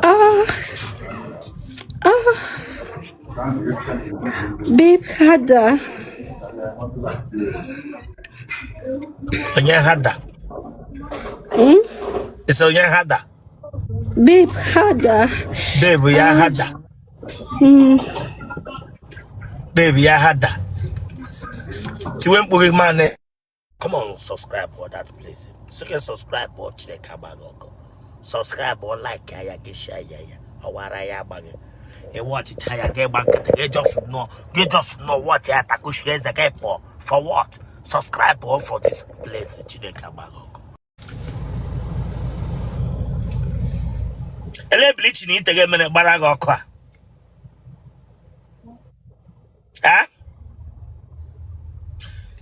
Ah, ah, babe, harder. Onye harder? Ị sị onye harder? Babe, harder. Babe ya harder. Babe ya harder. Tiwe mkpu gị man. Come on, subscribe for that place. Sị gị subscribe ọ Chineke agba gị ọkụ. Subscribe or like ya gị share ya ya. Ọwara ya agba gị. Ị watchịcha ya gị gba nkịtị gị just nọ gị just nọ watch ya takushi eze gị pụọ. For what? Subscribe or for this place. Chineke agba gị ọkụ. Ele bleaching ite gị mere gbara gị ọkụ a? Eh?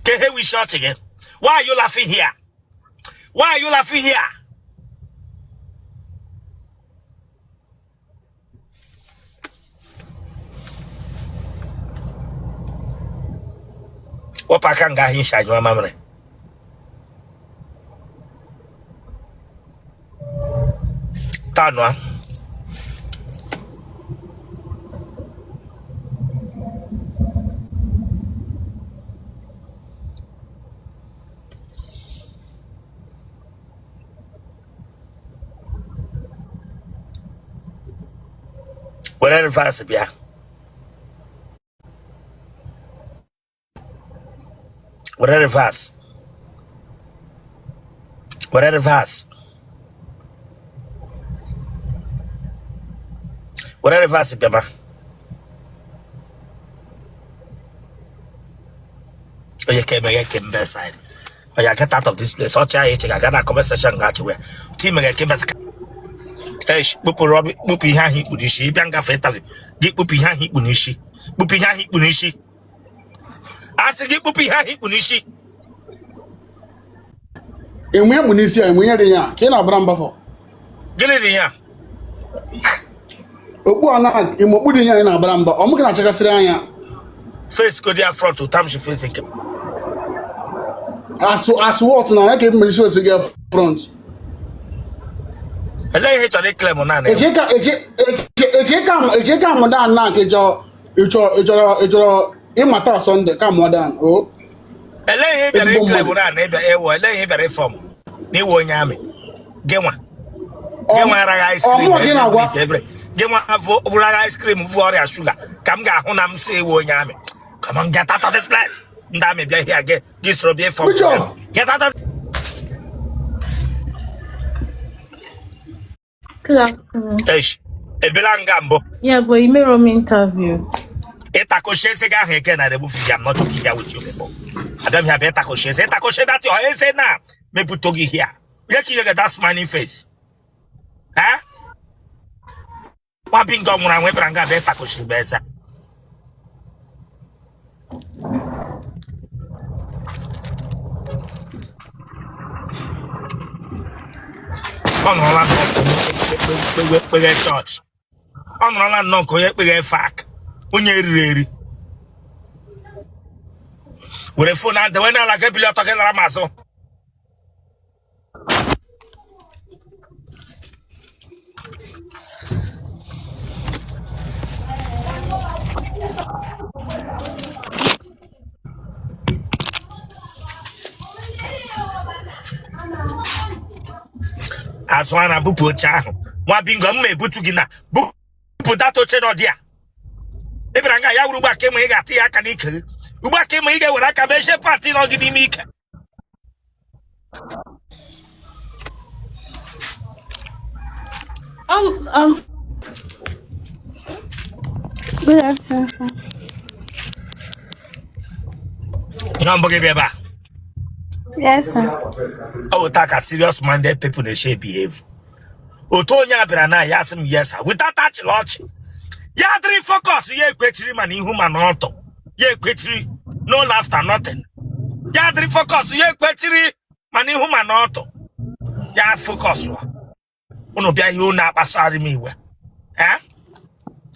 Ke he wish ọchị gị? Why are you laughing here? Why are you laughing here? Wepụ aka nga ahụ i shi anyụ mamịrị. Tanụ a. Were reverse bịa. Were reverse. Were reverse. Were reverse bịaba. Onye ka emeghe ke mbe side. Oya get out of this place. Ọchị ahụ eche ga-aga na comment section ga-achịwe. Ti meghe ke mbe side. Eish, kpụpụ rọbi, kpụpụ ihe ahụ i kpu n'isi. Ị bịa ngafe interview. Gị kpụpụ ihe ahụ i kpu n'isi. Kpụpụ ihe ahụ i kpu n'isi. A sị gị kpụpụ ihe ahụ i kpu n'isi. Enwe mkpu n'isi a, enwe ihe dị ya ka ị na-abara mba for. Gịnị dị ya? Okpu a na ime okpu dị ya ị na-abara mba, ọ mụ ka na-achakasịrị anya. Face godi ya front otu m shi face nke m. As what na ya ka ebi mere isi gị front. Elee ihe ị chọrọ iclaim naanị? Eche ka eche eche eche ka eche ka mụ dan na nke chọọ ịchọ ịchọrọ ịchọrọ ịmata Sunday ka mụọ dan o. Elee ihe ị bịara Ezigbo iclaim mmadụ. na na ịbịa ewu elee ihe ị bịara ịform na ị wụ onye army gị nwa gị nwa araghị ice cream Ọmụwa gị every na-agwa. minute every gị nwa bụrụ agha ice cream vụ ọrịa shuga ka m ga-ahụ na m si ị wụ onye army. Come on, get out of this place. Ndị army bịa here gị gị soro bịa ịform. Bishop. Get out of Good afternoon. Eish, ebela nga mbụ. Yeah, but you made me interview. Ịtakọchi eze gị ahụ eke na remove ya. I'm not joking here with you people. Abịa m here bịa ịtakọchi eze. Ịtakọchi that your eze na mepụta gị here. Onye ka ihe ga that smiling face? Eh? Nwa bingo nwụrụ anwụ ịbịara nga bịa ịtakọchi m eze. Ọ nọrọla nnọọ ka onye kpeghe kpeghe chọọchị. Ọ nọrọla nnọọ ka onye kpeghe fak onye eriri eri were phone ahụ dewe n'ala gị bili ọtọ gị lara m azụ. Azụ a na-abụpụ oche ahụ nwa bingo m ma ebutu gị na bupụ that oche nọ dị ya ị bịara nga ya wuru ugbu a ka ịma ị ga-atụ ya aka n'ike gị ugbu a ka ịma ị ga-ewere aka mechie part nọ gị n'ime ike. Good afternoon, sir. Ihe mbụ gị bịa ebe a? Yes, sir. Ọ bụ taa ka serious minded people na-eche behave. Otu onye a bịara na ya asị m yes sir without achịla ọchị ya dịrị focus ya ekwechiri ma n'ihu ma n'ọtọ ya ekwechiri, no laughter, nothing. Ya dịrị focus ya ekwechiri ma n'ihu ma n'ọtọ ya focus. Unu bịa ihe unu akpasarị m iwe, eh?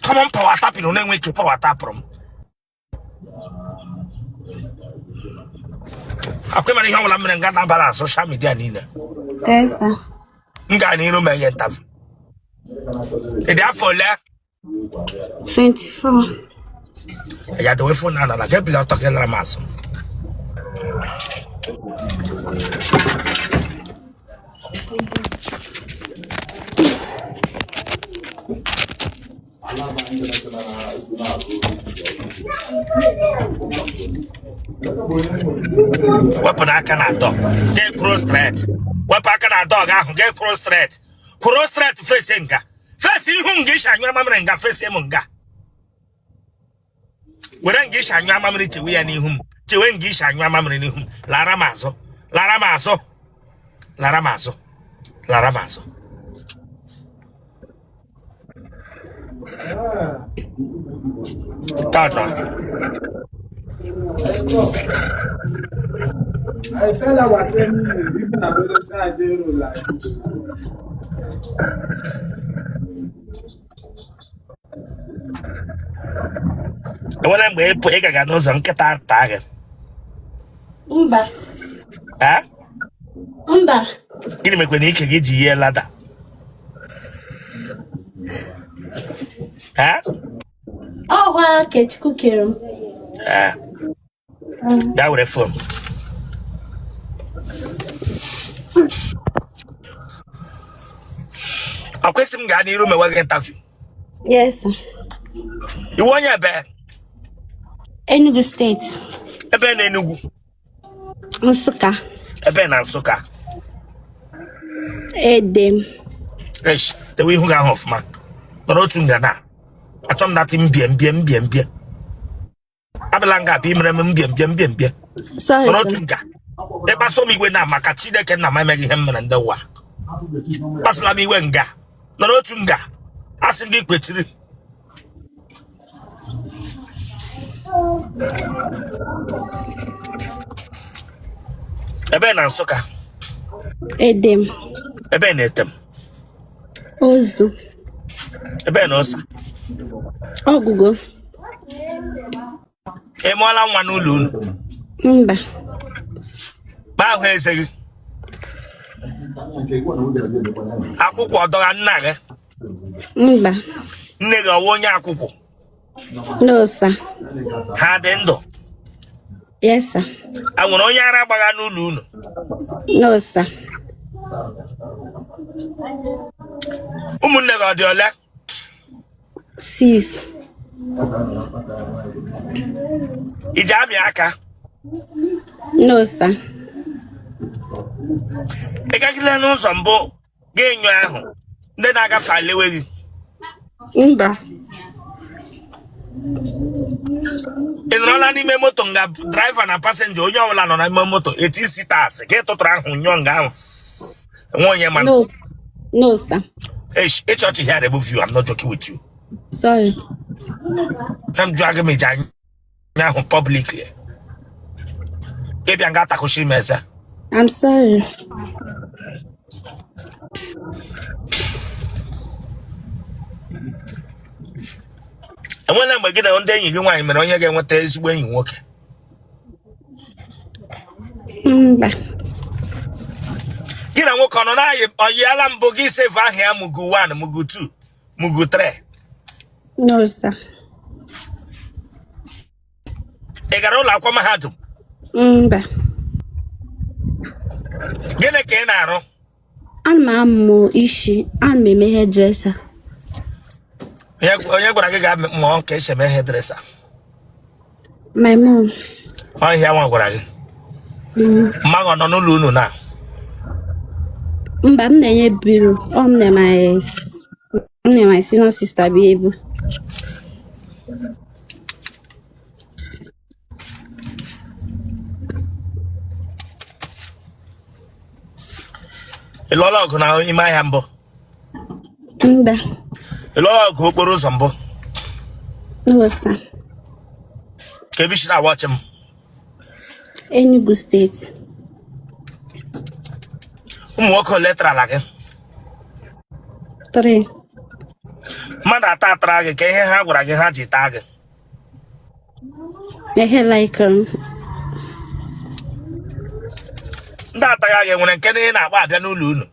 Common power tapping unu enwe ike power tapụrụ m akwa mara ihe ọbụla mere nga na-aba na social media niile. Yes, sir. M gaa n'iru ma enye interview. Ị dị afọ ole? 24. Ya dewe phone na ala gị, bili ọtọ gị lara m azụ. Wepụ n'aka na door gị, kwụrụ straight. Wepụ aka na door gị ahụ gị, kwụrụ straight, kwụrụ straight, face nga, face ihu nga isi anyụ amamịrị nga, face m nga. Were nga isi anyụ amamịrị chewe ya n'ihu m, chewe nga isi anyụ amamịrị n'ihu m. Lara m azụ, lara m azụ, lara m azụ, lara m azụ. Tata. I tell her what even I say I dey road like this. Enwere mgbe ịpụ ị gaga n'ụzọ nkịta taa gị? Mba. Eh? Mba. Gịnị mekwe na ike gị ji yie ladder? Eh? Ọhwa ka Chukwu kere m. Eh. Bịa were phone. Ọ kwesị m gaa n'iru mewe gị interview? Yes, sir. Ị wụ onye ebe? Enugu State. Ebe na Enugu? Nsụka. Ebe na Nsụka? Edem. Esh, dewe ihu gị ahụ ọfụma, nọrọ otu nga na achọ m datị mbie mbie mbie mbie. Abịala nga abịa imere m mbie mbie mbie mbie. Sorry, nọrọ otu sir. nga. Ịkpaso m iwe na maka Chineke nna m emeghị ihe m mere ndị ụwa. Kpasụla m iwe nga, nọrọ otu nga, asị gị kwechiri. Ebe na Nsụka? Edem. Ebe na Etem? Ozu. Ebe na Ụsa? Ọgụgụ. Ị mụọla nwa n'ụlọ unu? Mba. Kpa ahụ eze gị. Akwụkwọ ọdọgha nna gị? Mba. Nne gị ọwụ onye akwụkwọ? No, sir. Ha dị ndụ? Yes, sir. A nwere onye ara gbagha n'ụlọ unu? No, sir. Ụmụnne gị ọ dị ole? 6. I ji amị aka? No, sir. Ị gagide n'ụzọ mbụ ga-enyo ahụ ndị na-agafe alewe gị? Mba. Ị nọrọla n'ime moto nga driver na passenger, onye ọbụla nọ n'ime moto, 18 seaters, ka ị tụtụrụ ahụ nyụọ nga ahụ, enwe onye ma? No. No, sir. Eish, ịchọọchị here remove you. I'm not joking with you. Sorry. Na m jụọ gị ma iji anya ahụ publicly. Ịbịa nga atakwụsịrị m eze. I'm sorry. Enwela mgbe gị na ndị enyi gị nwaanyị mere onye ga-enweta ezigbo enyi nwoke? Mba. Gị na nwoke ọ nọ na-ayị ọyịala mbụ gị save aha ya mugu 1, mugu 2, mugu 3? No, sir. Ị gara ụlọ akwụkwọ mahadum? Mba. Gịnị ka ị na-arụ? Ana m amụ isi, ana m eme hairdresser. Onye gwara gị gaa mụọ ka esi eme hairdresser? My mom. Ọhịa nwa gwara gị? Mma gị ọ nọ n'ụlọ unu na? Mba, m na-enye biro. Ọ m na my m na my senior sister bi ebu. Ị lụọla ọgụ na ime ahịa mbụ? Mba. Ị lụọla ọgụ okporo ụzọ mbụ? No, sir. Ka ebe isi na-awatch m? Enugu State. Ụmụ nwoke ole tarala gị? 3. Mmadụ atọ atara gị, ka ihe ha gwara gị ha ji taa gị? Ehe, like Ndị atagha gị nwere nke na ị na-akpọ abịa n'ụlọ unu?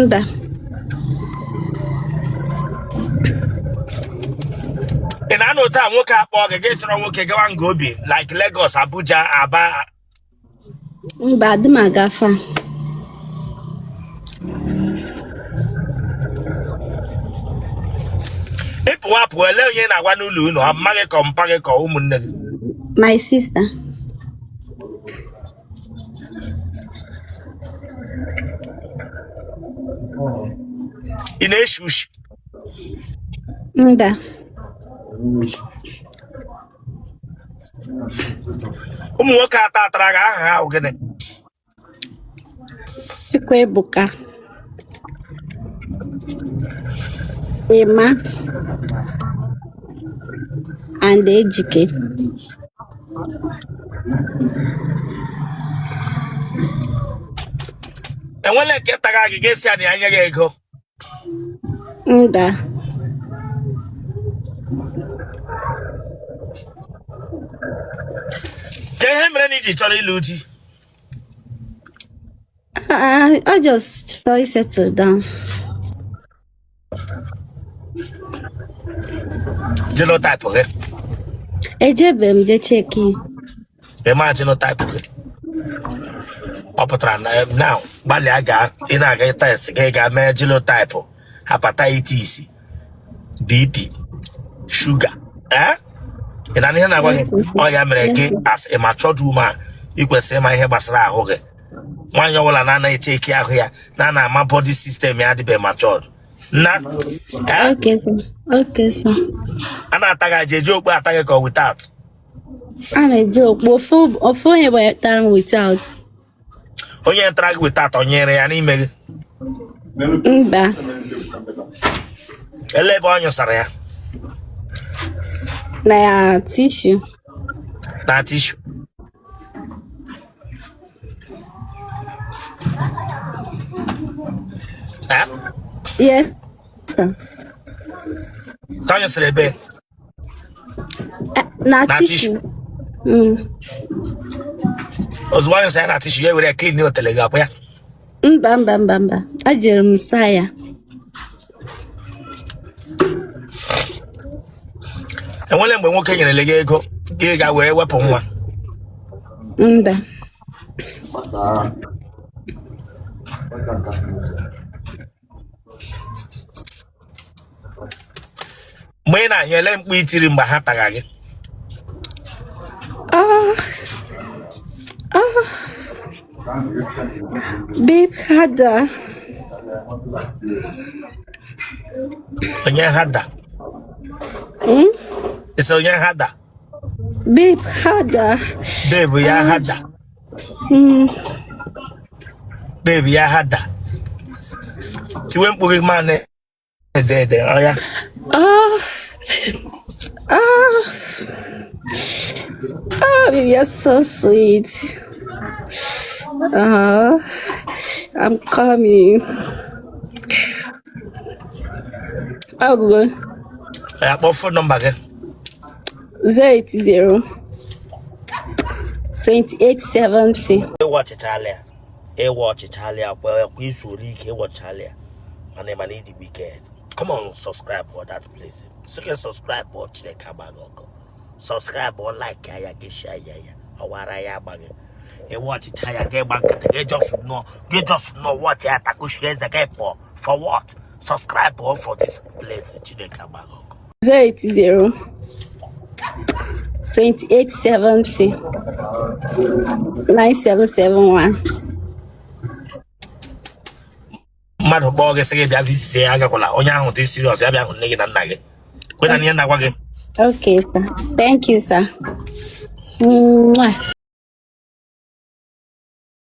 Mba. Ị na-anọ otu a nwoke akpọọ gị, gị chọrọ nwoke gawa nga obi like Lagos, Abuja, Aba? Mba, adị m aga far. Ị pụwa apụ, ele onye ị na-agwa n'ụlọ unu? Ọ mma gị ka ọ mpa gị ka ọ ụmụnne gị? My sister. Ị na-eshi ushi? Mba. Ụmụ nwoke atọ atara gị, aha ha wụ gịnị? Chukwuebuka. Emma and Ejike. Enwela nke tara gị ga-esi ya na ya nye gị ego? Mba. Ka ihe mere na i ji chọrọ ịlụ di? I just chọrọ settle down. Genotype gị? Ejebe m je cheki. Ị ma genotype gị? Ọ pụtara na now gbalịa gaa, ị na-aga test gị, gaa mee genotype, hepatitis, BP, shuga. Ee, ị na ihe na-agwa gị, ọ ya mere gị as a matured woman ị kwesịrị ịma ihe gbasara ahụ gị. Nwaanyị ọbụla na-anaghị echeki ahụ ya, na-ana ama body system ya, adịbe matured na eh? Okay, sir. Okay, sir. A na-ata gị aja, eji okpu ata gị ka ọ without? A na-eji okpu. Ofu onye tara m without. Onye tara gị without, ọ nyere ya n'ime gị? Mba. Ele ebe ọ nyụsara ya? Na ya tissue. Na tissue. Eh? Yes, sir. Ka ọ nyụsara ebe? Na Na tissue. tissue. Ozugbo ọ nyụsara ya na tissue, ya were clean otele gị, akwa ya? Mba, mba, mba, mba. Ejere m saa ya. Enwele mgbe nwoke nyerele gị ego gị ga were wepụ nwa? Mba. Mgbe ị na-anyụ, ele mkpu i tiri mgbe ha taga gị? Ah, ah. Babe, harder. Onye harder? Ị sị onye harder? Babe, harder. Babe ya harder. Babe ya harder. Tiwe mkpu gị ma na-ede ede ọ ya. Ah, ah, ah, baby, you're so sweet. Ah, I'm coming. Oh, good. Ya kpọọ phone number gị. 080 28 70. Ị watchichala ya, ị watchichala ya kwa kwa izu ole ike ị watchichala ya, mana ị ma na ị dị wicked. Come on, subscribe for that place. Sị gị subscribe ọ, Chineke agba gị ọkụ. Subscribe ọ, like ya, gị share ya, ya ọwara ya agba gị. Ị watchicha ya, gị gba nkịtị, gị just nọ, gị just nọ watch ya, takushie eze gị pụọ. For what? Subscribe ọ for this place. Chineke agba gị ọkụ. 080 28 70 9771. Mmadụ kpọọ gị sị gị bịa visit ya, agakwala. Onye ahụ dị serious, ya bịa hụ nne gị na nna gị. Kwe na ihe na-agwa gị. Okay, sir. Thank you, sir. Mwah.